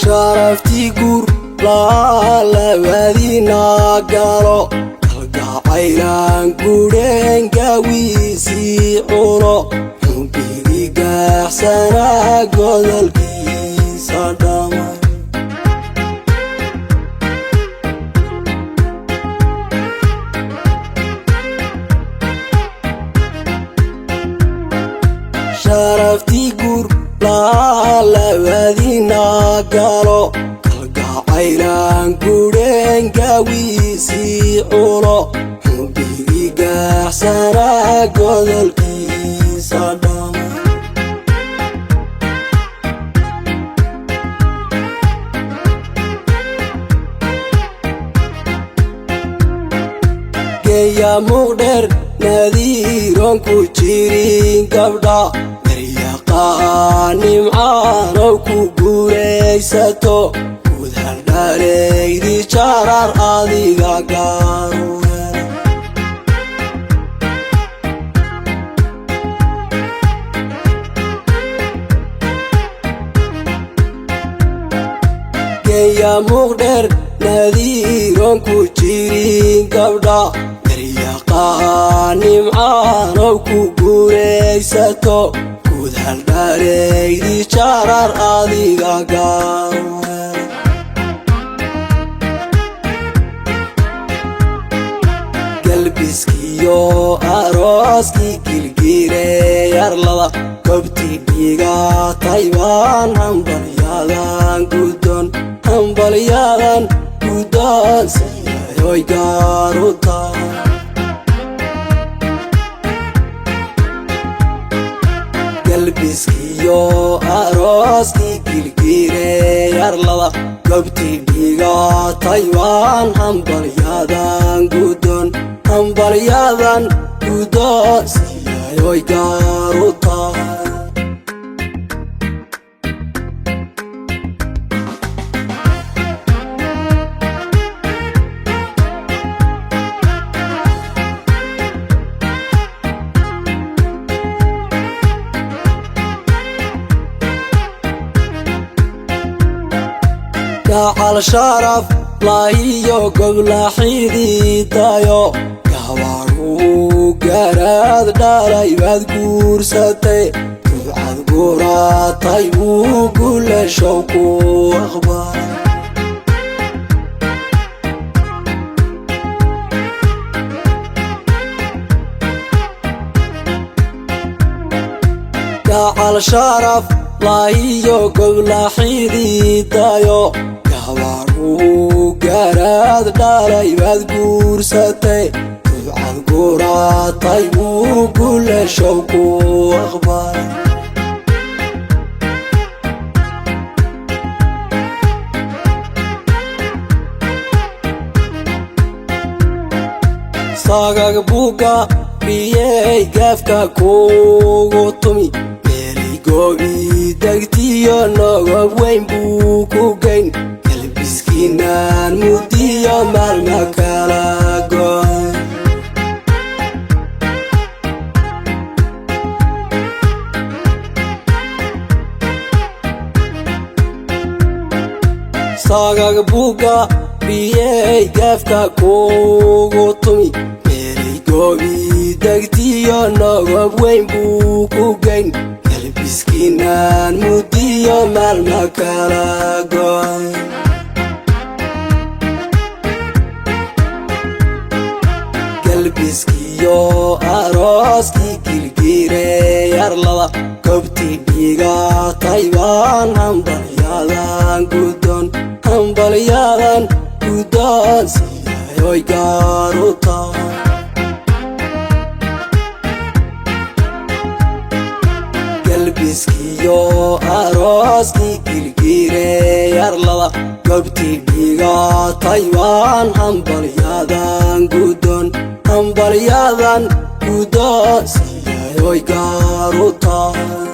Sharaftii guur laalabadina galo, kalgacaylaan gudheen gaawiisii cuno, xumbigii gaaxsanaa godolkiisa dhamay. Sharaftii guur laalabadina galo, kalgacaylaan gudheen gaawiisii cuno, xumbigii gaaxsanaa godolkiisa dhamay. Geeya muqdheer nadiiroon ku jirin gabdha, garyaqaa nimcaanow ku guuraysato, gudhaldhalaydi jarar adiga gaaru hela. Geeya muqdheer nadiiroon ku jirin gabdha, garyaqaa nimcaanow ku guuraysato, gudhaldhalaydi jarar adiga gaaru hela. Galbiskiyo arooskii gilgiireyarlada, gobtii dhigatay baan hambalyadan guddoon, hambalyadan guddoon siyayoy gaaru tahay. Galbiskiyo arooskii gilgiireyarlada, gobtii dhigatay baan hambalyadan guddoon, hambalyadan guddoon siyayoy gaaru tahay. Gacal sharaf laahiyo goblaxidiidayo, gabaadhuu garaad dhalay baad guursatay, ducad guratay buu gulashow ku aqbalay. Gacal sharaf laahiyo goblaxidiidayo, gabaadhuu garaad dhalay baad guursatay, ducad guratay buu gulashow ku aqbalay. Sagag buuga biyey gaafka kugu tumi, meelay goobi degtiyo nogob weyn buu ku geyn, galbiskiinaan muddiyo maalma kala goy. Sagag buuga biyey gaafka kugu tumi, meelay goobi degtiyo nogob weyn buu ku geyn, galbiskiinaan muddiyo maalma kala goy. Galbiskiyo arooskii gilgiireyarlada, gobtii dhigatay baan hambalyadan guddoon, hambalyadan guddoon siyayoy gaaru tahay. Galbiskiyo arooskii gilgiireyarlada, gobtii dhigatay baan hambalyadan guddoon, hambalyadan guddoon siyayoy gaaru tahay.